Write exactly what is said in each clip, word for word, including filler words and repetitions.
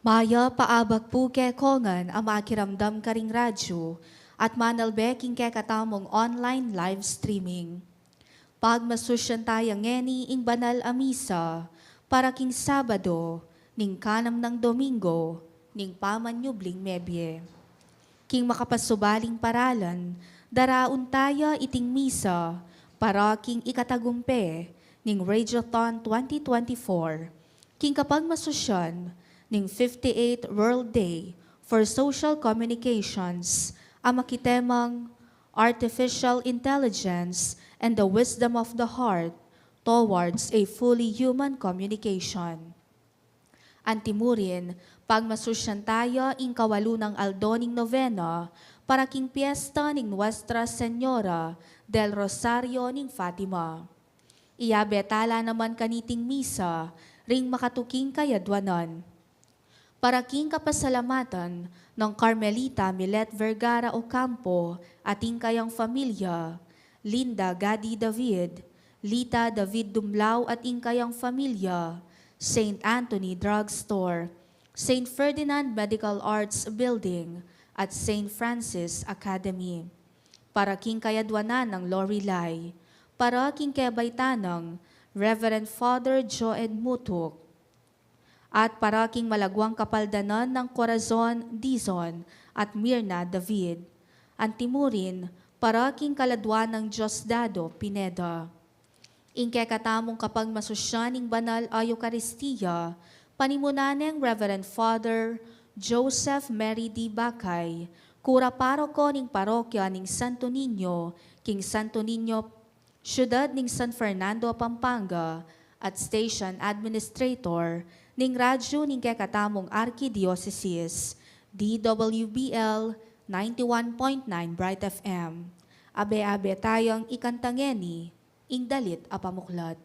Mayap a abak pu kekongan a makiramdam karing radyu at manalbe king kekatamung online live streaming. Pagmasusyan taya ngeni ing banal a misa para king Sabado ning kanam nang Domingo ning pamanyubling mebie. King makapasubaling paralan, daraun taya iting misa para king ikatagumpe ning Radiothon twenty twenty-four. King kapagmasusyan ning fifty-eighth World Day for Social Communications a makitemang Artificial Intelligence and the Wisdom of the Heart Towards a Fully Human Communication. Antimurin, pagmasusyan taya ing kawalu nang aldo ning novena para king piesta ning Nuestra Señora del Rosario ning Fatima. Iyabe tala naman kaniting misa ring makatuking kayadwanan. Para king kapasalamatan nang Carmelita Milet Vergara Ocampo at ing kayang familia, Linda Gadi David, Lita David Dumlao at ing kayang familia, Saint Anthony Drugstore, Saint Ferdinand Medical Arts Building, at Saint Francis Academy. Para king kayadwanan nang Lorelai, para king kebaitan nang Reverend Father Joed Mutuk, at para king malagwang kapaldanan nang Corazon Dizon at Mirna David. Antimurin, para king kaladwan nang Diosdado Pineda. Ing kekatamung kapagmasusyan ning banal a Eukaristia, panimunan neng Reverend Father Joseph Mary D. Bacay, kura paroko ning parokya ning Santo Niño, king Santo Niño, siyudad ning San Fernando, Pampanga, at station administrator ning radyu ning kekatamung arkidiosesis, D W B L ninety-one point nine Bright F M. Abe-abe tayang ikanta ngeni ing dalit a pamuklat.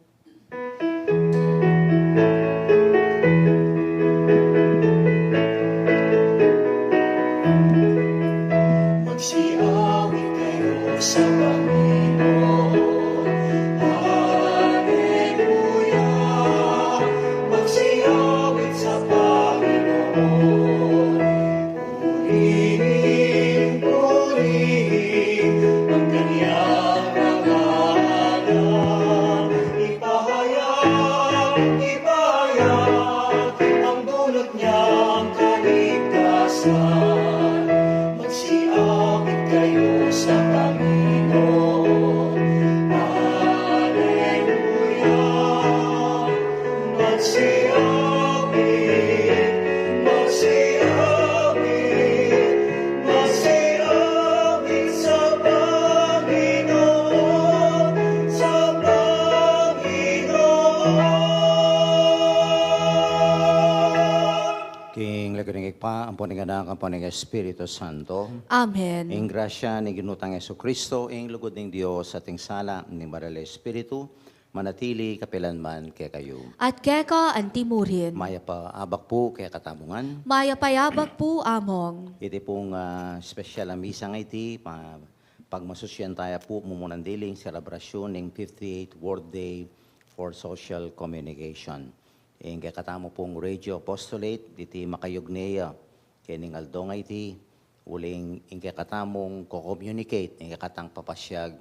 Magsiawit kayu sa Panginoon. Aleluya. Magsiawit sa Panginoon. Purihin, purihin ang kanyang pangalan. Ipahayag, ipahayag ang dulot niyang kaligtasan. Magsiawit kayu sa Panginoon. Aleluya. Magsiawit, magsiawit, magsiawit sa Panginoon, sa Panginoon. King lagyu ning Ibpa, ampon ning Anak, ampon ning Espiritu Santo. Amen. Ing grasya ning Ginu tang Jesucristo, ing lugud ning Dios, at ing sala ning Banal a Espiritu, manatili kapilan man kekayu. At keka antimurin. Mayap a abak pu kekatamu ngan. Mayap a abak pu, Among. Iti pung, ah, special a misa ngeni, pa-, pagmasusyan taya pu mumunan diling selebrasyun ning fifty-eighth World Day for Social Communication. Ing kekatamu pung Radio Apostolate, iti makayugneya kening aldo ngeni, uling ing kekatamung ko-communicate, ing kekatang papasyag,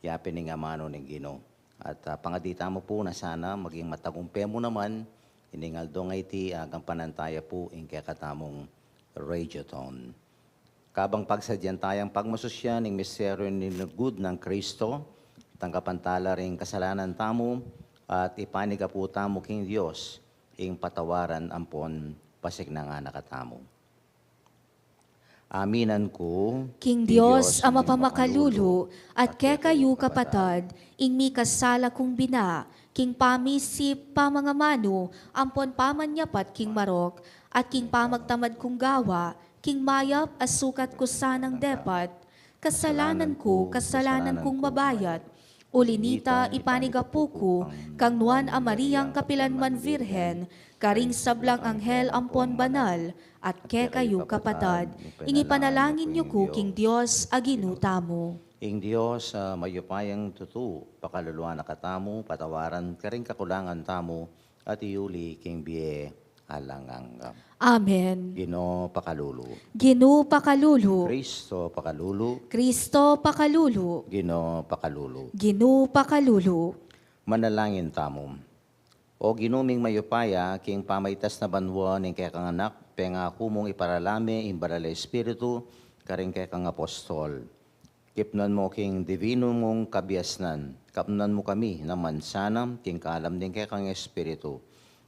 yapin ing amanu ning Ginu. At, ah, pangadi tamu pu na sana maging matagumpe mu naman ining aldo ngeni, ah, gampanan taya pu ing kekatamung Radiothon. Kabang pagsadyan tayang pagmasusyan ing misteryu ning lugud nang Kristo, tanggapan tala ring kasalanan tamu, at ipanyawad tamu king Dios, ing patawaran ampon pasignan na katamu. Aminan ku king Dios a mapamakalulu, at kekayu kapatad, ing mikasala kung bina, king pamisip, pamangamanu, ampon pamanyapat king marok, at king pamagtamad kung gawa, king mayap a sukat ku sanang depat, kasalanan ku, kasalanan kung mabayat, uli nita ipanyawad ku kang Nuan a Mariang kapilan man Virgen, karing sablang anghel ampon banal, at kekayu kapatad, ing ipanalangin yu ku king Dios a Ginu tamu. Ing Dios a mayupayang tutu, pakaluluan na katamu, patawaran karing kakulangan tamu, at iyuli king bie alang angga. Amen. Ginu pakalulu. Ginu pakalulu. Kristo pakalulu. Kristo pakalulu. Ginu pakalulu. Ginu pakalulu. Manalangin tamu. O Ginu ming mayupaya, king pamaitas na banua ning kekang Anak, pengaku mung iparalame ing Banal a Espiritu karing kekang apostol. Kipnan mu king divino mung kabiasnan, kapnan mu kami nang mansanang king kalam ning kekang Espiritu.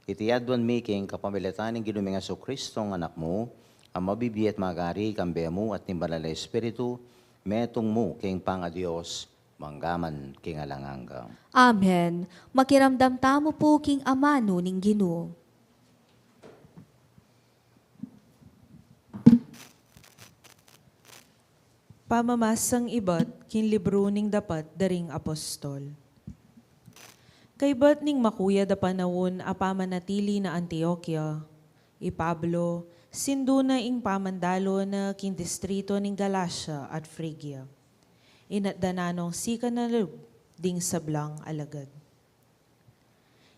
Iti aduan mi king kapamilatan ning Ginu ming Jesucristo, Anak mu, a mabibie at magari kambe mu at ning Banal a Espiritu, metung mu king pangaDios, mangga man king alang angga. Amen. Makiramdam tamu pu king amanu ning Ginu. Pamamasang ibat king libru ning Dapat da ring Apostol. Kaybat ning makuyad a panaun a pamanatili na Antiokia, i Pablo sindu na ing pamandalu na king distrito ning Galacia at Frigia. Inatdan na nong sikan a lub ding sablang alagad.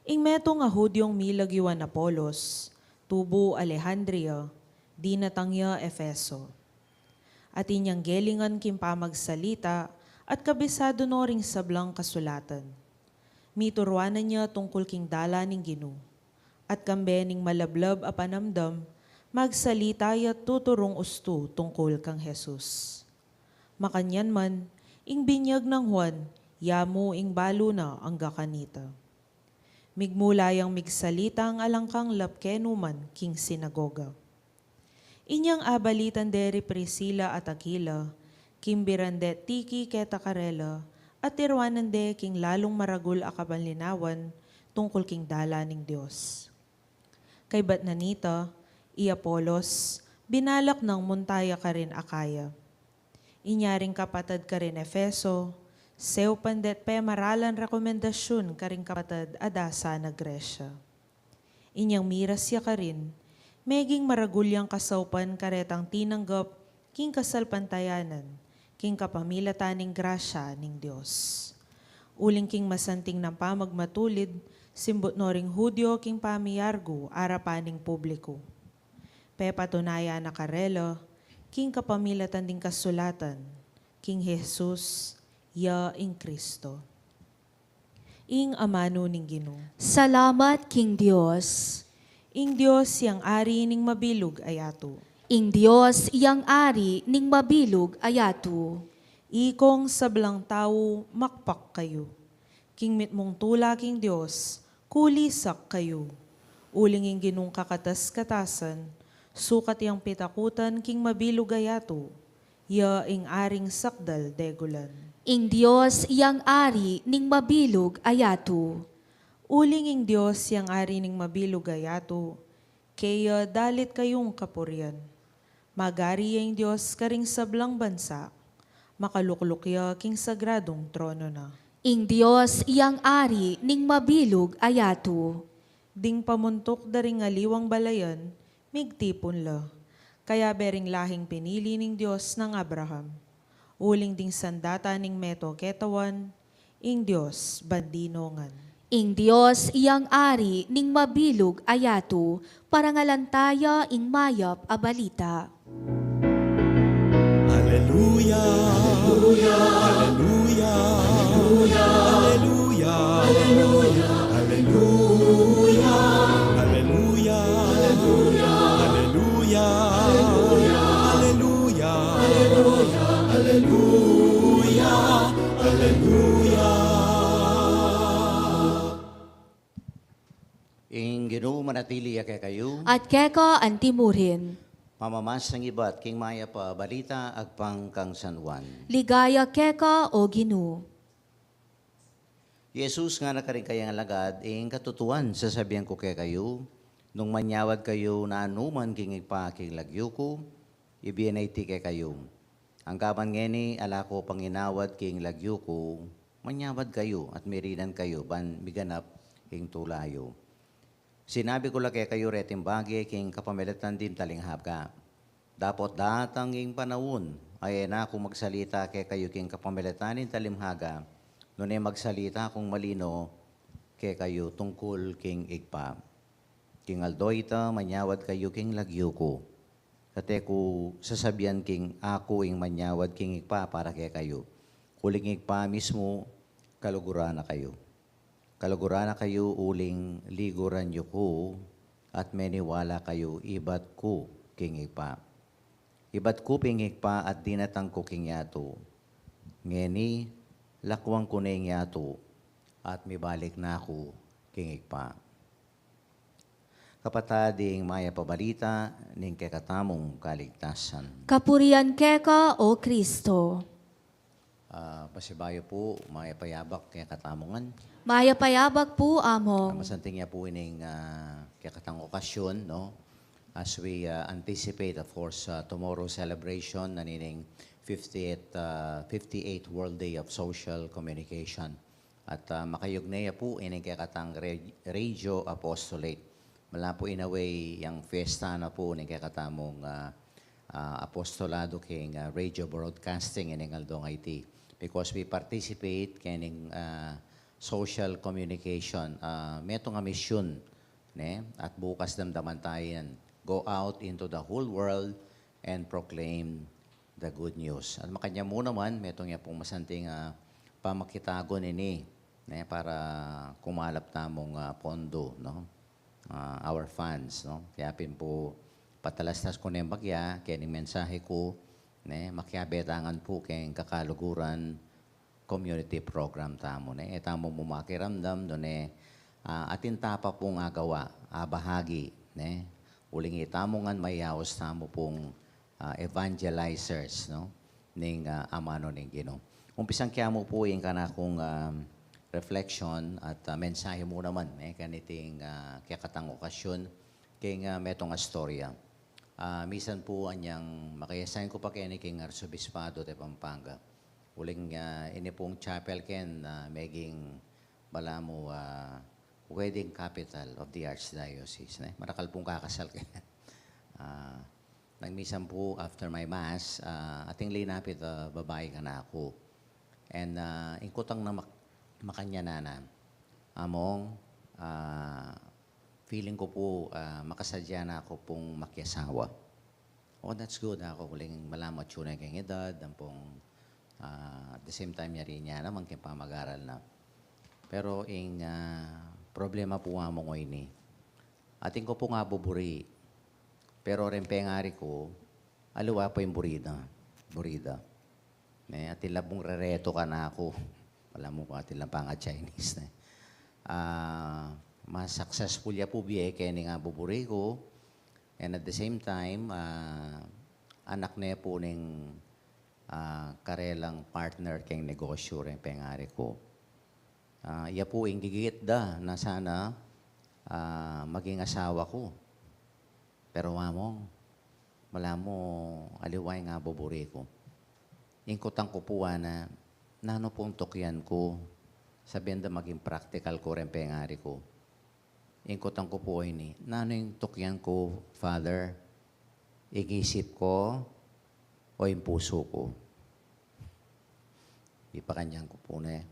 Ing metung a Hudyong milagyuan Apolos, tubu Alejandria, dinatang ya Efeso. Atin yang gelingan king pamagsalita at kabisadu no ring sablang kasulatan. Mituruanan ya tungkul king dalan ning Ginu. At kambe ning malablab a panamdam, magsalita ya tuturung ustu tungkul kang Jesus. Makanyan man, ing binyag nang Juan, ya mu ing balu na angga kanita. Migmula yang migsalitang alang kanlap kenu man king sinagoga. Inyang abalitan de ri Priscila at Aquila, kimbiran de tiki keta karela, at tiruanan de king lalung maragul a kabalinawan tungkul king dalan ning Dios. Kaybat na nita, i Apolos, binalak nang munta ya karin Acaya. Inya ring kapatad karin Efeso, sewpan de't pemaralan rekomendasyun karing kapatad a dasa na Grecia. Inyang miras ya karin, meging maragul yang kasaupan karetang tinanggap king kasalpantayanan, king kapamilatan ning grasya ning Dios. Uling king masanting nang pamagmatulid, simbut no ring Judio king pamiyargu arapan ning publiku. Pepatunayan na karela, king kapamilatan ding kasulatan, king Jesus, ya ing Kristo. Ing amanu ning Ginu. Salamat king Dios. Ing Dios yang ari ning mabilug a yatu. Ing Dios yang ari ning mabilug a yatu. Ikong sablang tau, makpak kayu. King mitmung tula king Dios, kulisak kayu. Uling ing Ginung kakatas-katasan, sukat yang pitakutan king mabilug a yatu, ya ing aring sakdal degulan. Ing Dios yang ari ning mabilug a yatu. Uling ing Dios yang ari ning mabilug a yatu, keya dalit kayung kapurian. Magari ya ing Dios karing sablang bansa, makalukluk ya king sagradung trono na. Ing Dios yang ari ning mabilug a yatu. Ding pamuntuk da ring aliwang balayan, migtipun la. Kayabe ring lahing pinili ning Dios nang Abraham. Uling ding sandata ning meto ketawan, ing Dios bandi no ngan. Ing Dios yang ari ning mabilug a yatu, parangalan taya ing mayap a balita. Aleluya. Aleluya. Aleluya. Aleluya. Aleluya. Aleluya. Aleluya. Ing Ginu manatili ya kekayu. At keka antimurin. Pamamasang ibat king mayap a balita agpang kang San Juan. Ligaya keka, o Ginu. Jesus ngana karing kayang alagad, ing katutuan sasabian ku kekayu, nung manyawad kayu nanu man king Ibpa king lagyu ku, ibie na iti kekayu. Angga man ngeni ala ku pang inawad king lagyu ku, manyawad kayu at mirinan kayu ban miganap ing tula yu. Sinabi ku la kekayu reting bage king kapamilatan ding talinghaga. Dapot datang ing panaun a e na ku magsalita kekayu king kapamilatan ning talinghaga, nune magsalita kung malino kekayu tungkul king Ibpa. King aldo ita, manyawad kayu king lagyu ku. Kate ku sasabian king aku ing manyawad king Ibpa para kekayu. Uling ing Ibpa mismu, kaluguran na kayu. Kaluguran na kayu uling liguran yu ku at meniwala kayu ibat ku king Ibpa. Ibat ku king Ibpa at dinatang ku king yatu. Ngeni, lakuan ku ne ing yatu at mibalik na ku king Ibpa. Kapatad, ing mayap a balita ning kekatamung kaligtasan. Kapurian keka, O Kristo. Ah, pasibayu pu, mayap a yabak kekatamu ngan. Mayap a yabak pu, Among. Ah, masanting ya pu ining, ah, kekatang okasyon, no? As we, ah, anticipate, of course, ah, tomorrow's celebration na nining fiftieth, ah, fifty-eighth World Day of Social Communication. At, ah, makayugnay ya pu ining kekatang re-, Radio Apostolate. Mala pu in a way, yang fiesta na pu ning kekatamung, ah, ah, apostolado king, ah, radio broadcasting ining aldo ngeni. Because we participate kening, ah, social communication, ah, metung a misyun, ne? At bukas damdaman tayu yan. Go out into the whole world and proclaim the good news. At makanyan mu naman, metung ya pung masanting, ah, pamakitagun ini, ne, para kumalap tamung, ah, pondo, no? Ah, our funds, no? Kaya pin pu, patalastas ku ne bagya, keni mensahe ku, ne, makiabe ta ngan pu keng kakaluguran, community program tamu, ne? E tamu mu makiramdam, no, ne, ah, atin ta pa pung agawa, abahagi, ne? Uling itamu ngan mayaus tamu pung, ah, evangelizers, no? Ning, ah, amanu ning Ginu. Umpisan ke mu pu ing kanakung, ah, reflection at, ah, mensahe mu naman, ne? Kaniting, ah, kekatang okasyon, keng, ah, metung a istorya. Ah, misan pu anyang maki-assign ku pa keni king Arsobispado de Pampanga. Uling, ah, ini pung chapel ken, ah, meging balamu, ah, wedding capital of the Archdiocese, ne? Marakal pung kakasal ken. Ah, nang misan pu after my mass, ah, ating linapit a babai kanaku. And, ah, ing kutang na mak-, makanyan na, Among, ah, feeling ku pu, ah, makasadya na ku pung makiasawa. Oh, that's good. Aku, uling malamat yu na keng edad, ampong, ah, at the same time, yari na naman keng pamag-aral na. Pero ing, ah, problema pu, Among, o ini, atin ku pung abuburi. Pero reng pengari ku, aliwa pa ing buri da. Buri da. Ne, atin la pung rereto kanaku. Balamu, atin la pang a Chinese, ne. Ah, mas successful ya pu bie keni ing abuburi ku. And at the same time, ah, anak ne pu ning, ah, karelang partner keng negosyu reng pengari ku. Ah, ya pu ing gigit da na sana, ah, maging asawa ku. Pero, Among, malamu, aliwa ing abuburi ku. Ing kutang ku pu, ana, nanu pung tukyan ku? Sabian da maging practical ku reng pengari ku. Ing kutang ku pu ini, nanu ing tukyan ku, Father? Ing isip ku o ing pusu ku? Ipakanyan ku pu ne.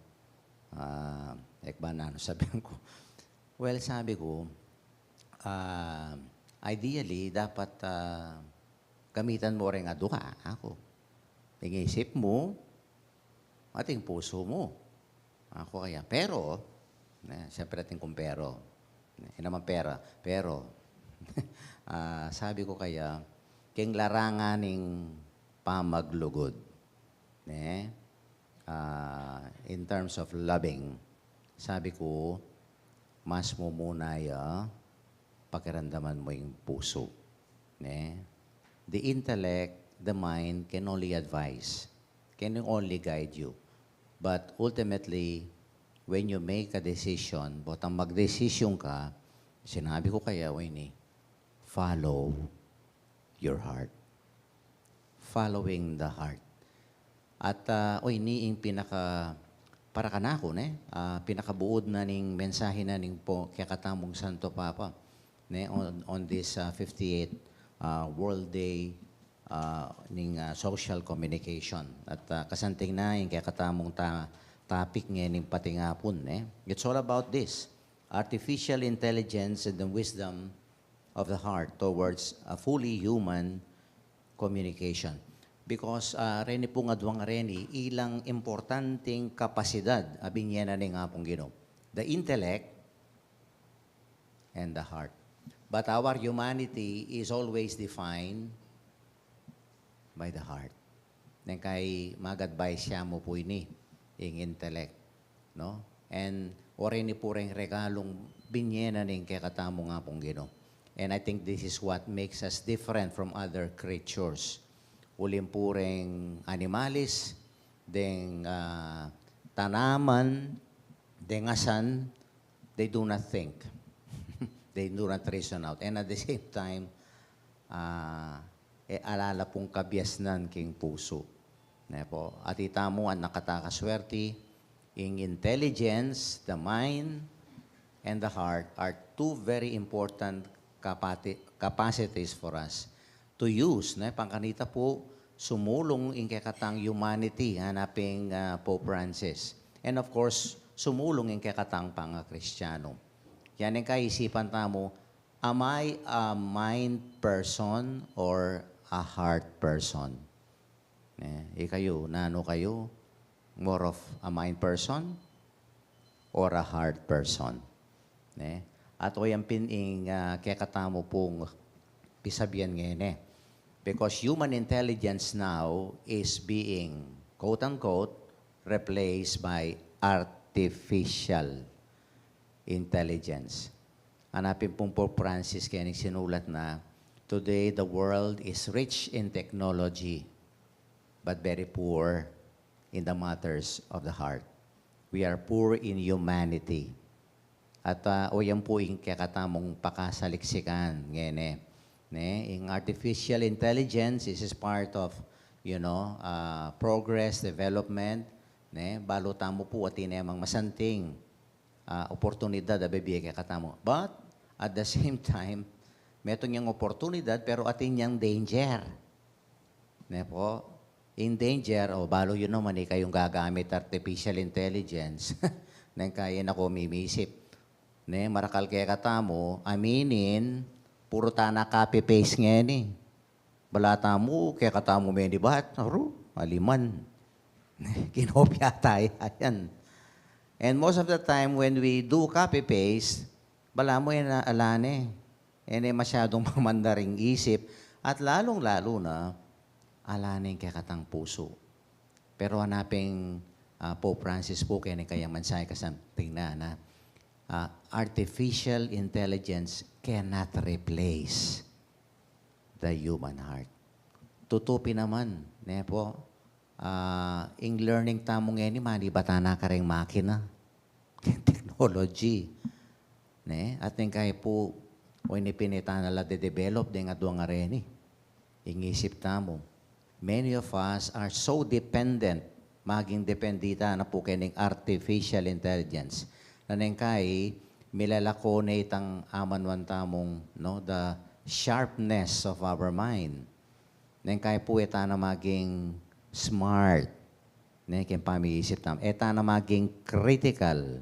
Ah, e ku ba nanu sabian ku? Well, sabi ku, ah, ideally, dapat, ah, gamitan mu reng adua, aku. Ing isip mu, at ing pusu mu. Aku kaya, pero, ne, siyempre atin kung pero. Ne, e naman pera, pero, ah, sabi ku kaya, keng larangan ning pamaglugud, ne, ah, in terms of loving, sabi ku, mas mumuna ya pakiramdaman mu ing pusu, ne? The intellect, the mind can only advise, can only guide you. But ultimately, when you make a decision, botang magdesisyun ka, sinabi ku kaya, o ini, follow your heart. Following the heart. At, ah, o ini ing pinaka, para kanaku, ne? Ah, pinakabuud na ning mensahe na ning po, kekatamung Santo Papa, ne? On, on this, ah, fifty-eighth, ah, World Day, ah, ning, ah, social communication. At, ah, kasanting na ing kekatamung ta-, topic ngening patingapun, ne? It's all about this. Artificial intelligence and the wisdom of the heart towards a fully human communication. Because, ah, reni pung adwang reni, ilang importanteng kapasidad a binye na ning Apung Ginu. The intellect and the heart. But our humanity is always defined by the heart. Neng kai mag-advise ya mu pu ini, ing intellect, no? And o reni pu reng regalung binye na ning kekatamung Apung Ginu. And I think this is what makes us different from other creatures. Uling pu reng animalis, deng, ah, tanaman, deng asan, they do not think. They do not reason out. And at the same time, ah, e ala la pung kabiasnan king pusu. Ne pu? At itamu at nakataka swerte, ing intelligence, the mind, and the heart are two very important capati-, capacities for us to use, ne? Pangkanita pu, sumulung ing kekatang humanity, hanaping, ah, Pope Francis. And of course, sumulung ing kekatang pangakristiano. Yan ing kaisipan tamu, am I a mind person or a heart person? Ne? Ikayu, nanu kayu? More of a mind person or a heart person? Ne? At o yan pin ing, ah, kekatamu pung pisabian ngeni. Because human intelligence now is being, quote unquote, replaced by artificial intelligence. Hanapin pung Pope Francis keni sinulat na, "Today the world is rich in technology, but very poor in the matters of the heart." We are poor in humanity. At, ah, o yan pu ing kekatamung pakasaliksikan ngeni. Ne? Ing artificial intelligence is, is part of, you know, ah, progress, development. Ne? Balu tamu pu atin ne mang masanting, ah, oportunidad a bibie kekatamu. But, at the same time, metung yang oportunidad, pero atin yang danger. Ne pu? Ing danger, o balu yu naman, ikayung gagamit artificial intelligence. Neng kai na ku mimisip. Ne, marakal kekatamu, aminin, puru tana copy-paste ngeni. Bala tamu, kekatamu menibat, aru, aliman. Kinopya taya yan. And most of the time, when we do copy-paste, balamu e na ala ne. E ne masyadung mamanda ring isip, at lalung-lalu na, ala ne ing kekatang pusu. Pero hanapin, ah, Pope Francis pu keni kayang mensahe kasanting na, na, ah, artificial intelligence cannot replace the human heart. Tutu pin naman, ne pu? Ah, ing learning tamu ngeni, manibat tana kareng makina, technology. Ne? At neng kai pu, o ini pin e tana la de-develop deng adwang a reni. Ing isip tamu. Many of us are so dependent, maging dependita na pu kening artificial intelligence. Na neng kai, milalako ne itang amanuan tamung, no, the sharpness of our mind. Neng kai pu e tana maging smart. Ne, keng pamiisip tamu. E tana maging critical.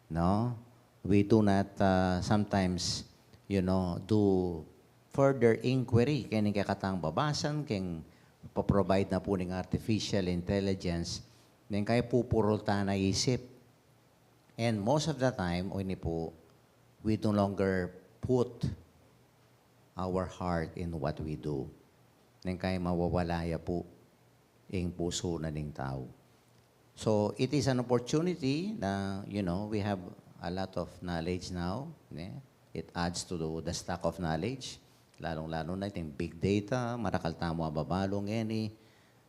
No? We do not, uh, sometimes, you know, do further inquiry keng kekatang babasan, keng pa-provide na pu ning artificial intelligence. Neng kai pupurul tana isip. And most of the time, o ini pu, we no longer put our heart in what we do. Neng kai mawawala ya pu ing pusu na ning tau. So, it is an opportunity na, you know, we have a lot of knowledge now, ne? It adds to the, the stock of knowledge. Lalung-lalu na iting big data, marakal tamu a babalu ngeni.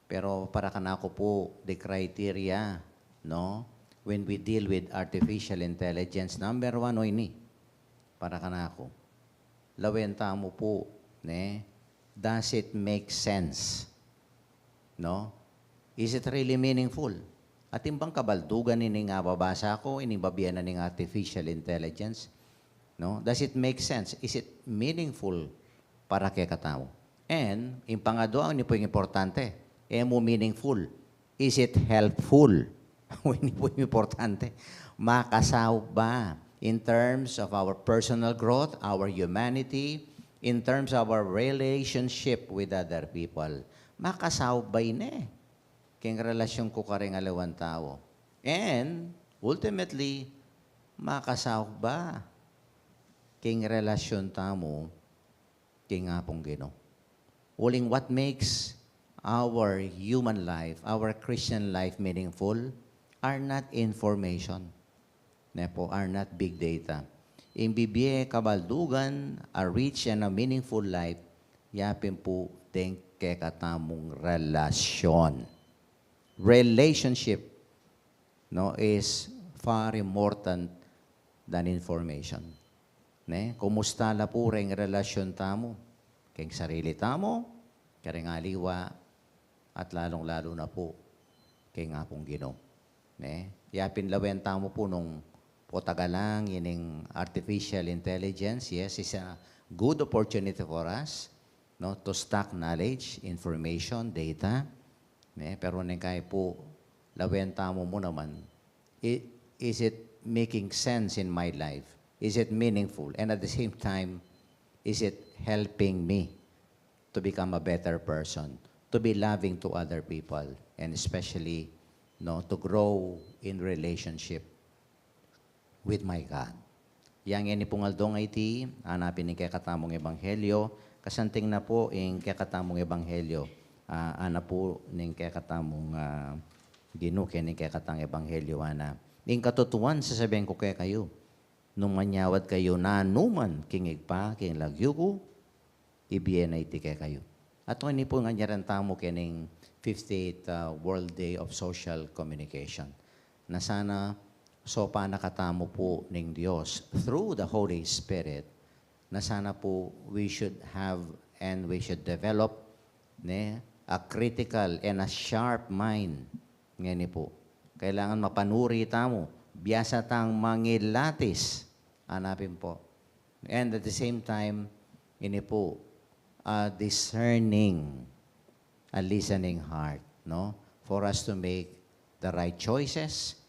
Pero para kanaku pu, the criteria, no? When we deal with artificial intelligence, number one o ini, para kanaku. Lawen tamu pu, ne? Does it make sense? No? Is it really meaningful? Atin bang kabaldugan ining ababasa ku, ining babie na ning artificial intelligence? No? Does it make sense? Is it meaningful para kekatamu? And, ing pangadwa, ini pu ing importante. E mu meaningful. Is it helpful? Ini pu ing importante. Makasaup ba in terms of our personal growth, our humanity, in terms of our relationship with other people. Makasaup ba ini keng relasyon ku karing aliwang tau? And, ultimately, makasaup ba keng relasyon tamu keng Apung Ginu? Uling what makes our human life, our Christian life meaningful are not information, ne po, are not big data. Ing bibie kabaldugan, a rich and a meaningful life, yapin pu deng kekatamung relasyon. Relationship, no, is far important than information. Ne? Kumusta la pu reng relasyon tamu keng sarili tamu, kareng aliwa, at lalung-lalu na pu keng Apung Ginu. Ne? Yapin lawen tamu pu nung potagalang ining artificial intelligence, yes, is a good opportunity for us, no, to stock knowledge, information, data. Ne? Pero neng kai pu, lawen tamu mu naman, i-, is it making sense in my life? Is it meaningful? And at the same time, is it helping me to become a better person, to be loving to other people, and especially, no, to grow in relationship with my God? Yang ini pung aldong a iti, anapin ing kekatamung ebanghelyo, kasanting na pu ing kekatamung ebanghelyo, ah, ana pu ning kekatamung, ah, Ginu keni ing kekatang ebanghelyo, ana. Ing katutuan, sasabian ku kekayu, nung manyawad kayu nanuman king Ibpa, king lagyu ku, ibie na iti kekayu. At ini pu ing anyaran tamu kening fifty-eighth, uh, World Day of Social Communication. Na sana sopan na katamu pu ning Dios through the Holy Spirit, na sana pu we should have and we should develop, ne, a critical and a sharp mind. Ngeni pu, kailangan mapanuri tamu, biasa tang mangilatis, anapin pu. And at the same time, ini pu, a discerning, a listening heart, no? For us to make the right choices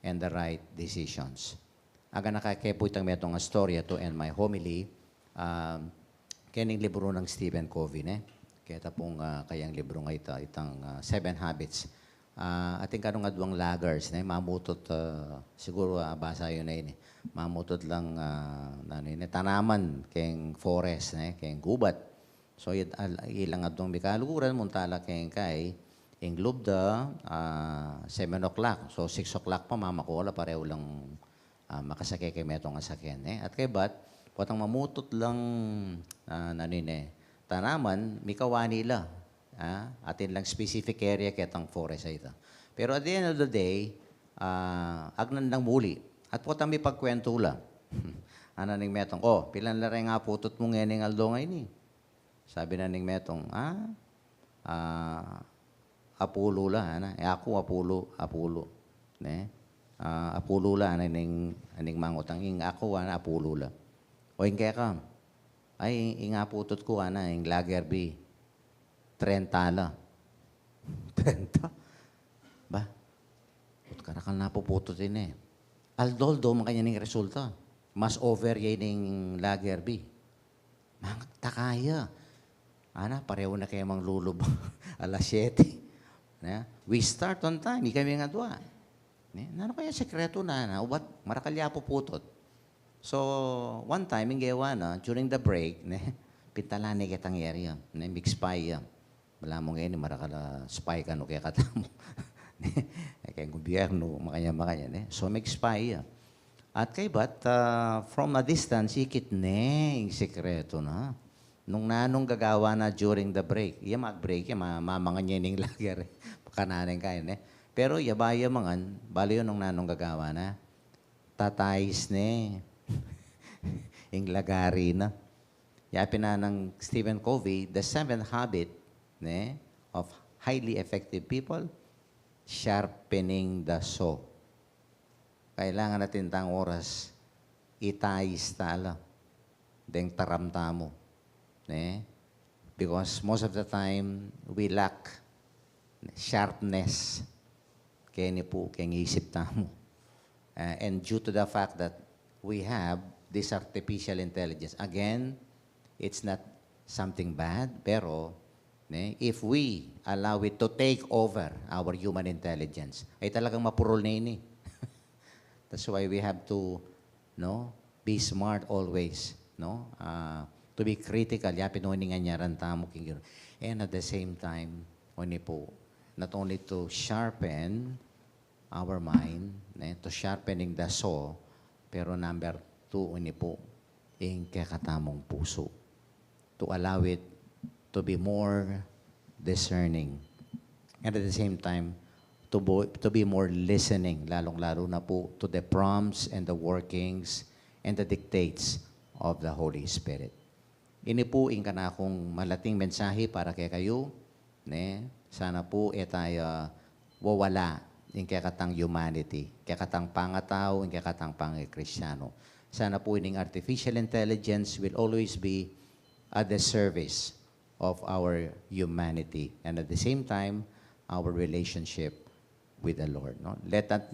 and the right decisions. Agana ka ke pu itang metung a istorya to end my homily, um, kening libru nang Stephen Covey, ne? Keta pung, ah, kayang libru nga ita, itang, ah, Seven Habits. Ah, atin kanu ngan aduang loggers, ne? Mamutut, ah, siguru, ah, basa yu na ini. Mamutut lang, ah, nanu ini, tanaman, keng forest, ne? Keng gubat. So, it-, al-, ilang aduang mikaluguran, munta la keng kai, ing lub da, ah, seven o'clock. So, six o'clock pa, mamaku la, parehu lang, ah, makasake keng metung a saken, ne? At kaybat, potang mamutut lang, ah, nanu ini, tanaman, mikawani la. Ah, atin lang specific area ketang forest a ita. Pero at the end of the day, ah, agnan lang muli. At potang mipagkwentu la. Ana ning metung, "O, pilan la reng aputut mu ngening aldo a ini?" Sabi na ning metung, "Ah, ah, apulu la," ana. "E, aku apulu, apulu." Ne? "Ah, apulu la," ana ning, ning mangutang, "Ing aku," ana, "apulu la." "O, ing keka?" "Ay, ing, ing aputut ku," ana, "ing lager beer, trenta la." "Trenta? Ba? Ba't karakal na puputut ini?" Aldo-aldo, makanyan ing resulta. Mas over ya ining lager beer. Magtaka ya. Ana, parehu na keng manglulub alas siyete. Ne? "We start on time, ikami ngan adua." Ne? "Nanu kaya sekretu na, na? Ubat marakal ya puputut." So, one time, ing gewa na, during the break, ne? Pintalan ne ketang area, ne? Mig-spy ya. Balamu ngeni, marakal a spy kanu kekatamu. Keng gubyernu, makanyan, makanyan, ne? So, mig-spy ya. At kaybat, ah, from a distance, ikit ne ing sekretu na. Nung nanung gagawa na during the break. Iya mag-break ya, ma-, mamangan ya ning lager, e. Pakananu ing kain, e. Pero iya bayu mangan, balu yu nung nanung gagawa na. Tatais ne ing lagari na. Yapin na nang Stephen Covey, the seventh habit, ne, of highly effective people, sharpening the saw. Kailangan atin tang oras, itais tala deng taram tamu, ne? Because most of the time, we lack sharpness keni pu keng isip tamu. Uh, and due to the fact that we have this artificial intelligence, again, it's not something bad, pero, ne, if we allow it to take over our human intelligence, ay talagang mapurol na ini. That's why we have to, no, be smart always, no? Ah, to be critical, yapin o ini nganyaran tamu king Ginu-, and at the same time, o ini pu, not only to sharpen our mind, ne, to sharpening the saw, pero number two, o ini pu, ing kekatamung pusu, to allow it to be more discerning. And at the same time, to bo-, to be more listening, lalong-lalo na pu to the prompts and the workings and the dictates of the Holy Spirit. Ini pu ing kanakung malating mensahe para kekayu, ne? Sana pu e taya wawala ing kekatang humanity, kekatang pangatau, ing kekatang pangakristiyanu. Sana pu ining artificial intelligence will always be at the service of our humanity and at the same time, our relationship with the Lord, no? Let that,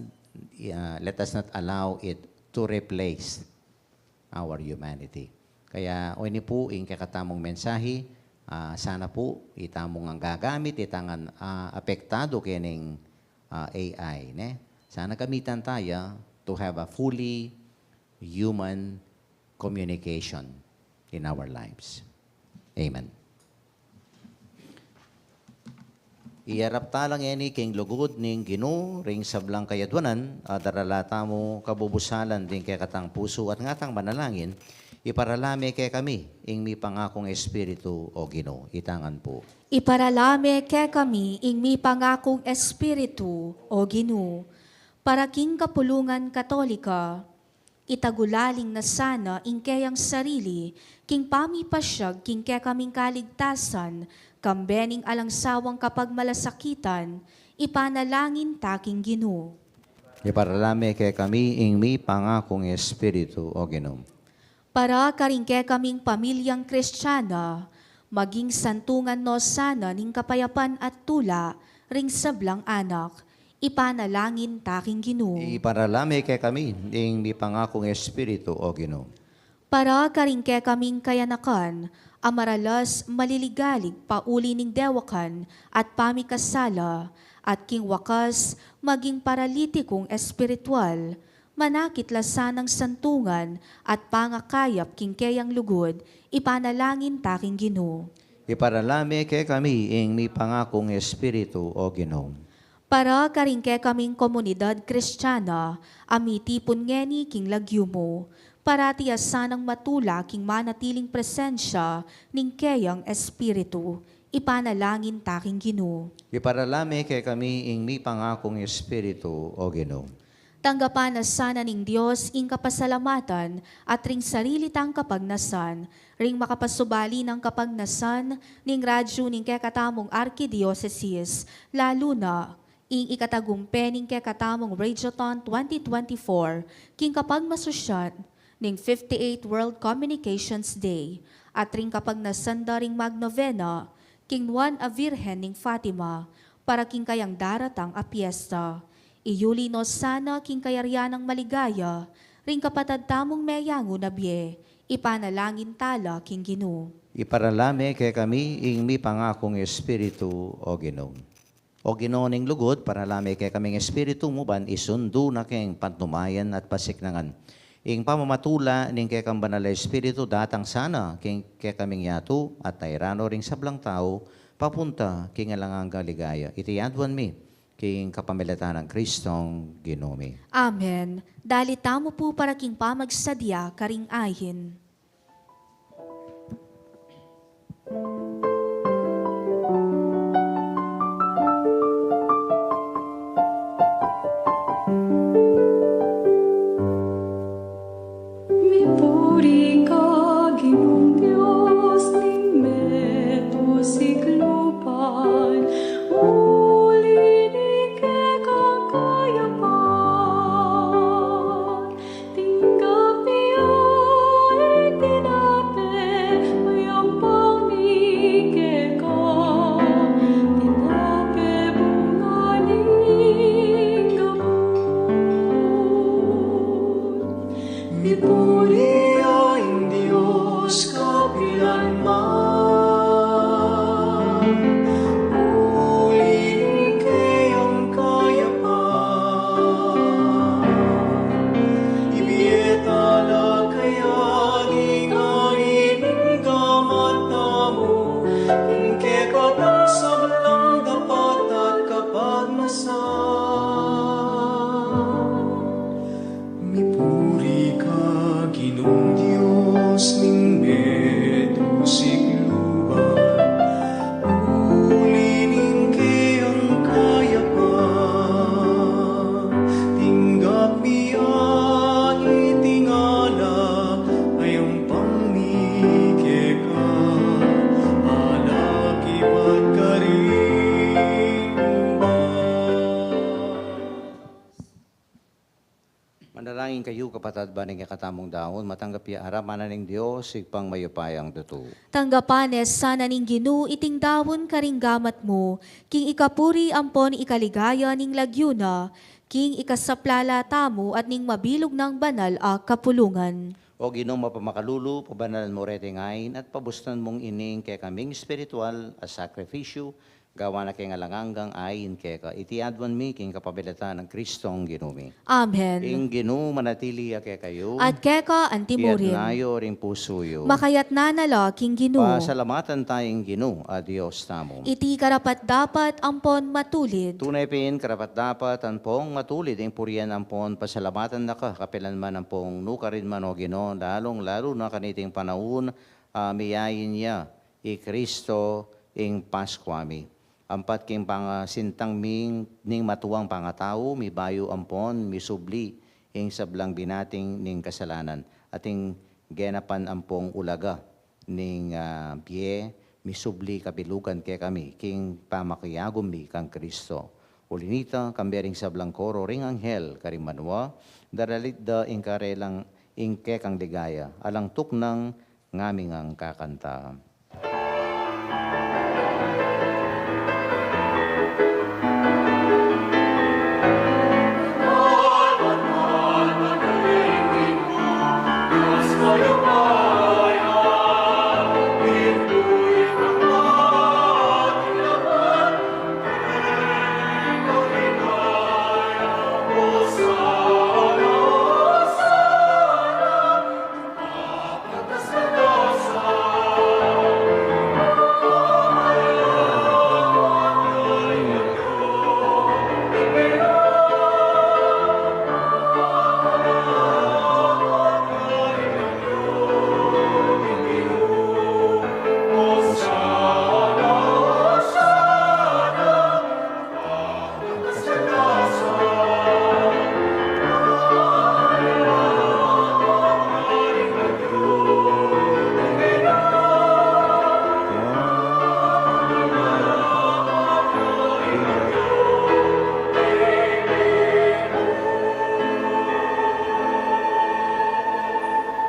uh, let us not allow it to replace our humanity. Kaya, o ini pu ing kekatamung mensahe, ah, sana pu itamu ngan gagamit, ita ngan, ah, apektadu kening, ah, A I, ne? Sana gamitan taya to have a fully human communication in our lives. Amen. Iyarap tala ngeni king lugud ning Ginu ring sablang kayadwanan, at darala tamu kabubusalan ding kekatang pusu at ngatang manalangin, iparala me kekami ing mipangakung Espiritu, o Ginu. Ita ngan pu. Iparala me kekami ing mipangakung Espiritu, o Ginu, para king kapulungan Katolika, itagulaling na sana ing keyang sarili king pamipasyag king kekaming kaligtasan, kambe ning alang sawang kapagmalasakitan, ipanalangin ta king Ginu. Iparala me kekami ing mipangakung Espiritu, o Ginu. Para karing kekaming pamilyang Kristiana, maging santungan no sana ning kapayapan at tula ring sablang anak, ipanalangin ta king Ginu. Iparala me kekami ing mipangakung Espiritu, o Ginu. Para karing kekaming kayanakan a maralas maliligalig pauli ning dewakan at pamikasala, at king wakas maging paralitikung espiritual, manakit la sanang santungan at pangakayap king keyang lugud, ipanalangin ta king Ginu. Iparala me kekami ing mipangakung Espiritu, o Ginu. Para karing kekaming komunidad Kristiana a mitipun ngeni king lagyu mu, parati a sanang matula king manatiling presensya ning keyang Espiritu, ipanalangin ta king Ginu. Iparala me kekami ing mipangakung Espiritu, o Ginu. Tanggapan na sana ning Dios ing kapasalamatan at ring sarili tang kapagnasan, ring makapasubali nang kapagnasan ning radyu ning kekatamung arkidiosesis, lalu na ing ikatagumpe ning kekatamung Radiothon twenty twenty-four, king kapagmasusyan ning fifty-eight World Communications Day, at ring kapagnasan da ring magnovena king Nuan a Virgen ning Fatima, para king kayang daratang a piesta. Iyuli no sana king kayarian nang maligaya ring kapatad tamung meyangu na bie, ipanalangin tala king Ginu. Iparala me kekami ing mipangakung Espiritu, o Ginu. O Ginu ning lugud, parala me kekaming Espiritu mu ban isundu na keng patnubayan at pasiknangan ing pamamatula ning kekang Banal a Espiritu, datang sana king kekaming yatu at tairan no ring sablang tau papunta king alang anggang ligaya. Iti aduan mi king kapamilatan nang Kristong Ginu mi. Amen. Dalit tamu pu para king pamagsadya karing ain. Mipuri ka, Ginung Dios ning meto siklupan, uli ning kekang kayapan, tinggap mi ya Kayu kapatad, ban ing kekatamung daun matanggap ya arapan na ning Dios, Ibpang mayupayang tutu. Tanggapan ne sana ning Ginu iting daun karing gamat mu, king ikapuri ampon ikaligaya ning lagyu na, king ikasaplala tamu at ning mabilug nang banal a kapulungan. O Ginu, mapamakalulu, pabanalan mu reting ain at pabustan mung ining kekaming espiritual a sakrifisyu, gawa na king alang anggang ain keka. Iti aduan mi king kapamilatan nang Kristong Ginu mi. Amen. Ing Ginu manatili ya kekayu. At keka antimurin. Iyatas yu ring pusu yu. Makayatas na la king Ginu. Pasalamatan taya ing Ginu a Dios tamu. Iti karapat-dapat ampon matulid. Tune pin karapat-dapat ampon matulid ing purian ampon pasalamatan da ka kapilan man ampon nukarin man, o Ginu, lalung-lalu na kaniting panaun a miyain ya i Kristo ing Paskua mi. Ampat king pangasintang mi ning matuang pangatau, mibayu ampon misubli ing sablang binati ning kasalanan, at ing genapan ampong ulaga ning, ah, bie, misubli kabilugan kekami king pamakiagum mi kang Kristo. Uli nita, kambe ring sablang koro ring anghel karing banua, daralit da ing karelang ing kekang ligaya, alang tuknang ngaming kakanta.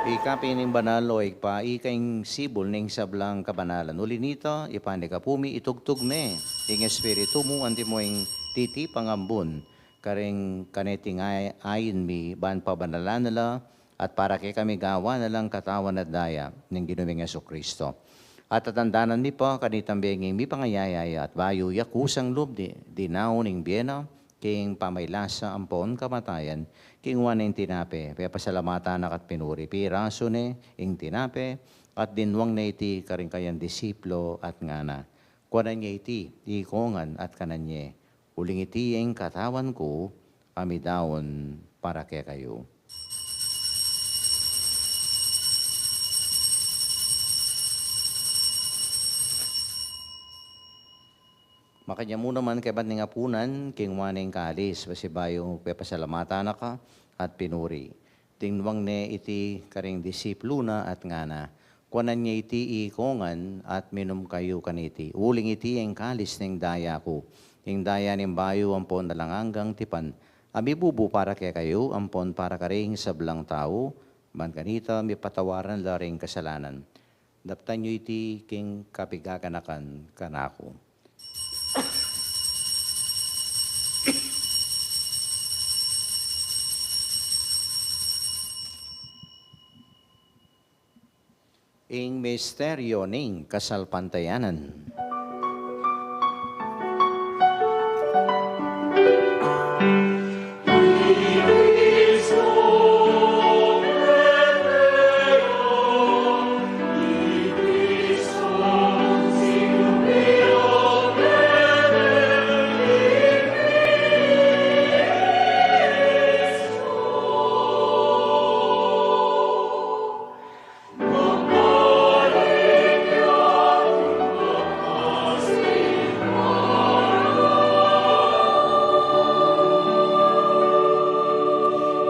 Ika pin ing banal, o Ibpa, ika ing sibul ning sablang kabanalan. Uli nita, ipanikapu mi, itugtug me ing Espiritu mu, antimo ing titipang ambun karing kaniti nga ain mi, ban pabanalan na la at para kekami gawan na lang katawan at daya ning Ginu ming Jesucristo. At tatandanan mi pa kanitang bengi mipangayaya ya at bayu ya kusang lub di, dinaun ing bie na king pamailasa ampon kamatayan, kinua ne ing tinape, pepasalamatan na ka at pinuri, pirasu ne ing tinape at dinwang ne iti karing kayang disipulu at ngana: Kuanan ye iti ikongan at kanan ye, uling iti ing katawan ku a midaun para kekayu. Makanyan mu naman kaybat ning apunan, kinua ne ing kalis, pasibayu pepasalamatan na ka at pinuri, dinwang ne iti karing disipulu na at ngana: Kuanan ye iti ikongan at minum kayu kaniti, uling iti ing kalis ning daya ku, ing daya ning bayu ampon alang anggang tipan, a mibubu para kekayu ampon para karing sablang tau, ban kanita mipatawaran la ring kasalanan. Daptan yu iti king kapigaganakan kanaku. Ing misteryu ning kasalpantayanan.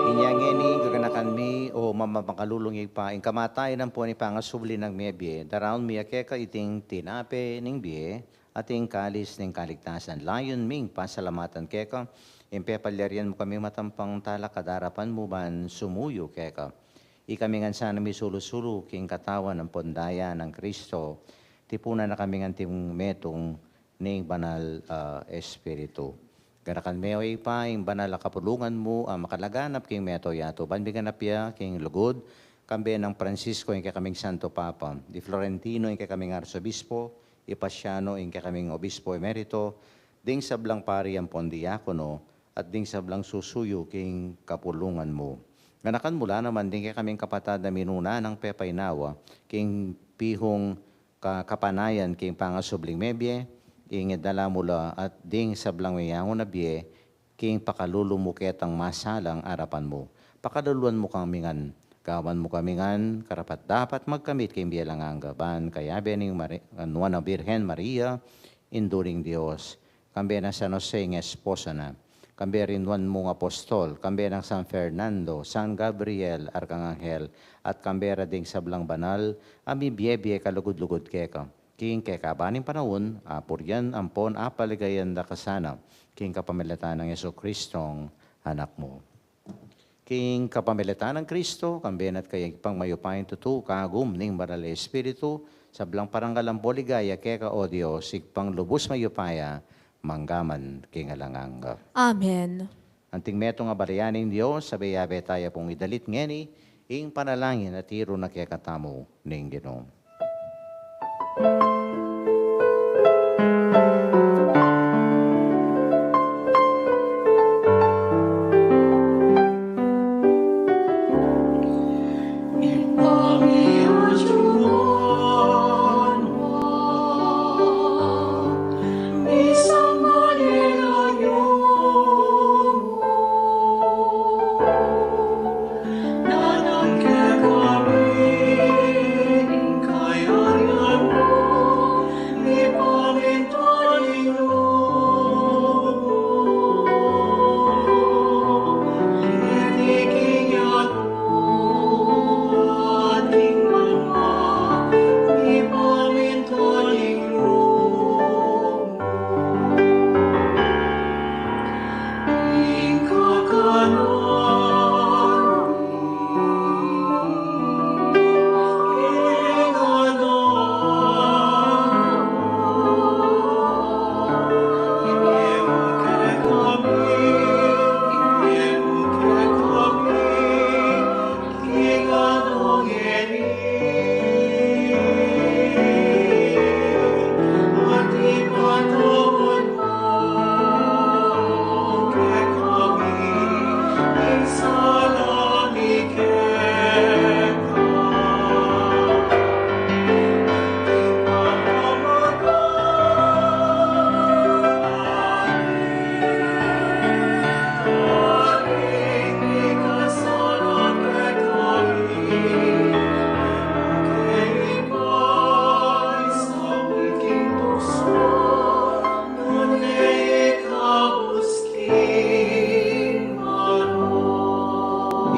Inya ngeni, gaganakan mi, o mamakalulung Ibpa, ing kamatayan ampon ing pangasubli nang mebie, daraun mi ya keka iting tinape ning bie at ing kalis ning kaligtasan. Layun ming pasalamatan keka Ing pepalyarian mu kami matampang talakad king arapan mu ban sumuyu keka. Ikami ngan sana misulu-sulu king katawan ampon daya nang Kristo, tipunan na kami ngan anting metung ning Banal a Espiritu. Ganakan me, O Ibpa, ing banal a kapulungan mu a makalaganap king mabilug a yatu, ban miganap ya king lugud, kambe nang Francisco ing kekaming Santo Papa, di Florentino ing kekaming Arsobispo, i Pasiano ing kekaming Obispo Emerito, ding sablang pari ampon diakono, at ding sablang susuyu king kapulungan mu. Ganakan mu la naman ding kekaming kapatad a minuna nang pepainawa king pihung ka-, kapanayan king pangasubling mebie, ing idala mu la at ding sablang meyangu na bie, king pakalulu mu ketang masalang arapan mu. Pakaluluan mu kami ngan, gawan mu kami ngan karapat-dapat magkamit king bie alang angga, ban kayabe ning Mari-, Nuan a Birhen Maria, Indu ning Dios, kambe nang San Jose ing esposo na, kambe ring nuan mung apostol, kambe nang San Fernando, San Gabriel, Arkanghel, at kambe ra ding sablang banal a mibie-bie kalugud-lugud keka, king kekaban ning panaun, apurian ampon apaligayan da ka sana, king kapamilatan nang Jesucristong Anak mu. King kapamilatan nang Kristo, kambe na at kaya Ibpang mayupayang tutu, kagum ning Banal a Espiritu, sablang parangal ampon ligaya keka, O Dios, Ibpang lubus mayupaya, mangga man king alang angga. Amen. Anting metung a balayan ning Dios, abe-abe taya pung idalit ngeni ing panalangin a tiru na kekatamu ning Ginu.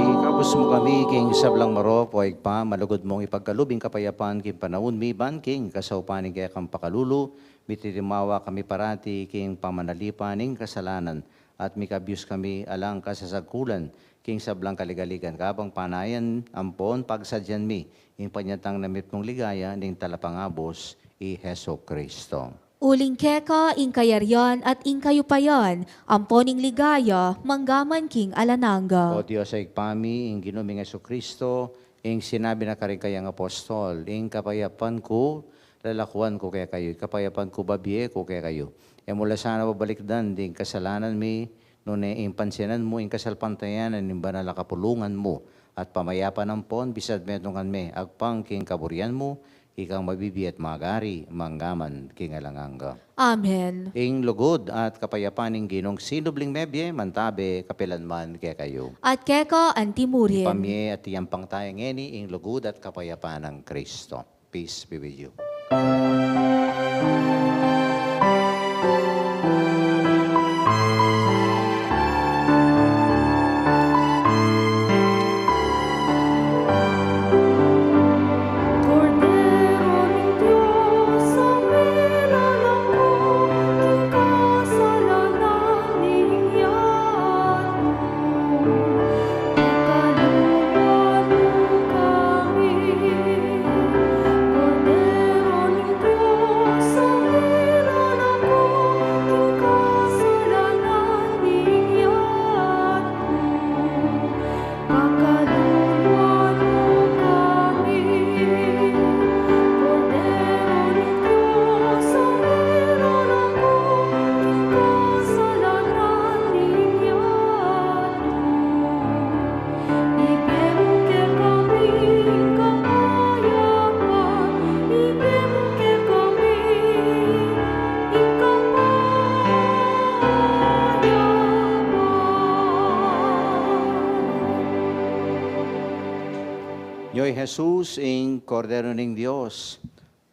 Ikabus mu kami king sablang marok, O Ibpa, malugud mung ipagkalub ing kapayapan king panaun mi, ban king kasaupan ning kekang pakalulu, mititimawa kami parati king pamanalipan ning kasalanan, at mikabius kami alang kasasagkulan king sablang kaligaligan, kabang panayan ampon pagsadyan mi ing panyatang na mitmung ligaya ning Talapangabus, i Jesucristo. Uling keka ing kayarian at ing kayupayan, ampon ing ligaya, mangga man king alang angga. O Dios a Ibpa mi, ing Ginu ming Jesucristo, ing sinabi na karing kayang apostol, ing kapayapan ku lalakuan ku kekayu, ing kapayapan ku babie ku kekayu. E mu la sana babalikdan ding kasalanan mi, nune ing pansinan mu ing kasalpantayanan ning banal a kapulungan mu, at pamayapan ampon bisan metungan me agpang king kaburian mu, ikang mabibie at magari, mangga man king alang angga. Amen. Ing lugud at kapayapan ning Ginung sinubling mebie, mantabe kapilan man kekayu. At keka antimurin. Ipamie at iyampang taya ngeni ing lugud at kapayapan nang Kristo. Peace be with you. Jesus, ing Kordero ning Dios,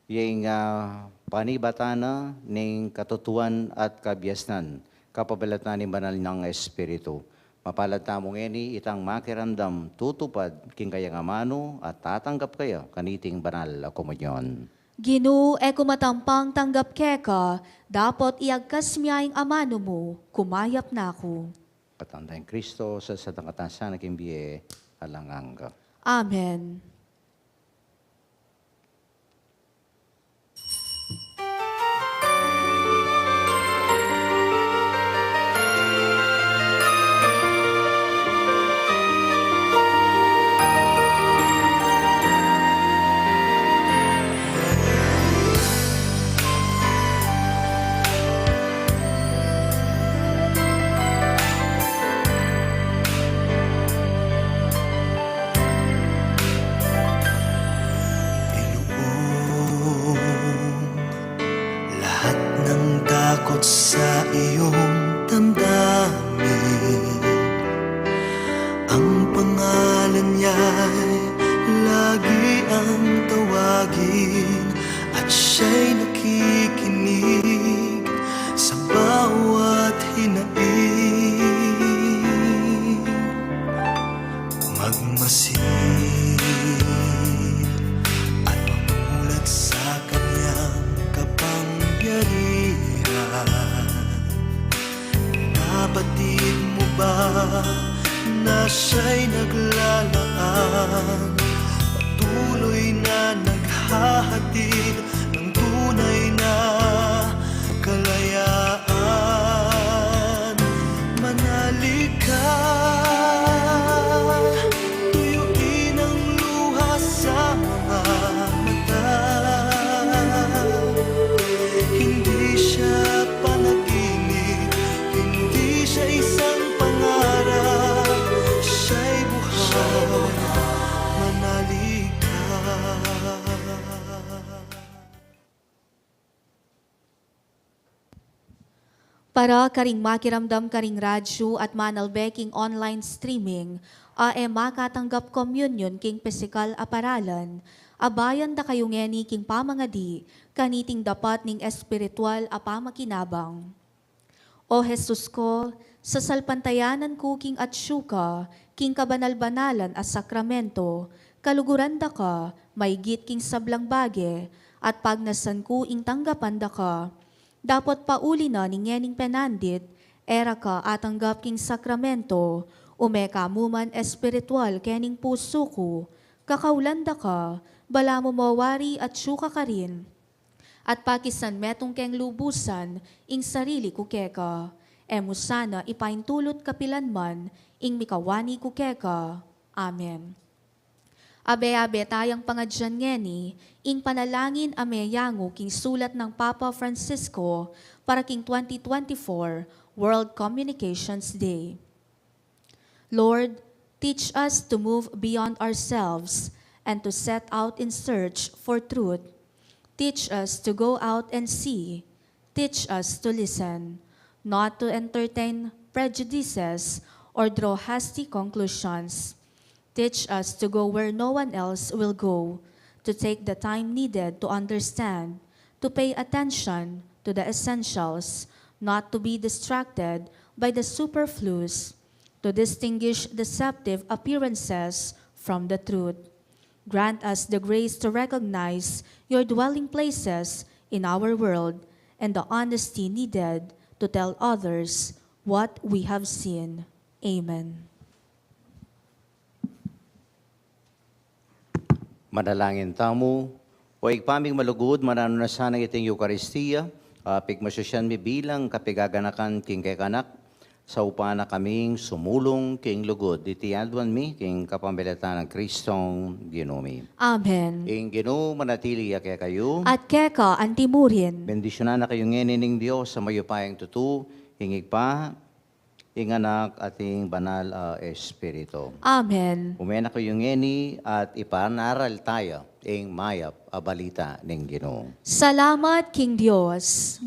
ing, ah, panibatan na ning katutuan at kabiasnan, kapabilatan ning banal nang Espiritu. Mapalad tamu ngeni itang makiramdam tutupad king kayang amanu at tatanggap kaya kaniting banal a komunyon. Ginu, e ku matampang tanggap keka, dapot iagkas mi ya ing amanu mu, kumayap na ku. Katawan tang Kristo, sasadangat na sana king bie alang angga. Amen. Iyuong lahat ng takot sa iyong damdamin. Ang pangalan niya'y lagi ang tawagin, at siya'y nakikinig sa bawat hinaing. Magmasid at mamulat sa kanyang kapangyarihan. Nabatid mo ba na siya'y naglalaan, patuloy na naghahatid ng tunay na kalayaan? Manalig ka, tuyuin ang luha sa mga mata. Hindi siya panaginip, hindi siya isang pangarap, siya'y buhay. Manalig ka. Para karing makiramdam karing radyu at manalbe king online streaming, a e makatanggap komunyon king pisikal a paralan, abayan da kayu ngeni king pamangadi kaniting dapat ning espiritual a pamakinabang. O Jesus ko, sasalpantayanan ku king atsu ka king kabanal-banalan a sakramento, kaluguran da ka maigit king sablang bage, at pagnasan ku ing tanggapan da ka. Dapot pauli na ning ngening penandit, e ra ka atanggap king sakramento, ume ka mu man espiritual kening pusu ku, kakaulan da ka, balamu mo wari atsu ka karin. At pakisan metung keng lubusan ing sarili ku keka. E mu sana ipaintulut kapilan man ing mikawani ku keka. Amen. Abe-abe tayang pangadyan ngeni ing panalangin a meyangu king sulat nang Papa Francisco para king twenty twenty-four World Communications Day. Lord, teach us to move beyond ourselves and to set out in search for truth. Teach us to go out and see. Teach us to listen, not to entertain prejudices or draw hasty conclusions. Teach us to go where no one else will go, to take the time needed to understand, to pay attention to the essentials, not to be distracted by the superfluous, to distinguish deceptive appearances from the truth. Grant us the grace to recognize your dwelling places in our world and the honesty needed to tell others what we have seen. Amen. Manalangin tamu. O Ibpa ming malugud, mananu na sana iting Eukaristia a pigmasusyan mi bilang kapigaganakan king kekang Anak, saupan na kaming sumulung king lugud. Iti aduan mi king kapamilatan nang Kristong Ginu mi. Amen. Ing Ginu manatili ya kekayu. At keka antimurin. Bendisyunan na kayu ngeni ning Dios a mayupayang tutu, ing Ibpa, ing Anak, at ing Banal a Espiritu. Amen. Ume na kayu ngeni at ipanaral taya ing mayap a balita ning Ginu. Salamat king Dios.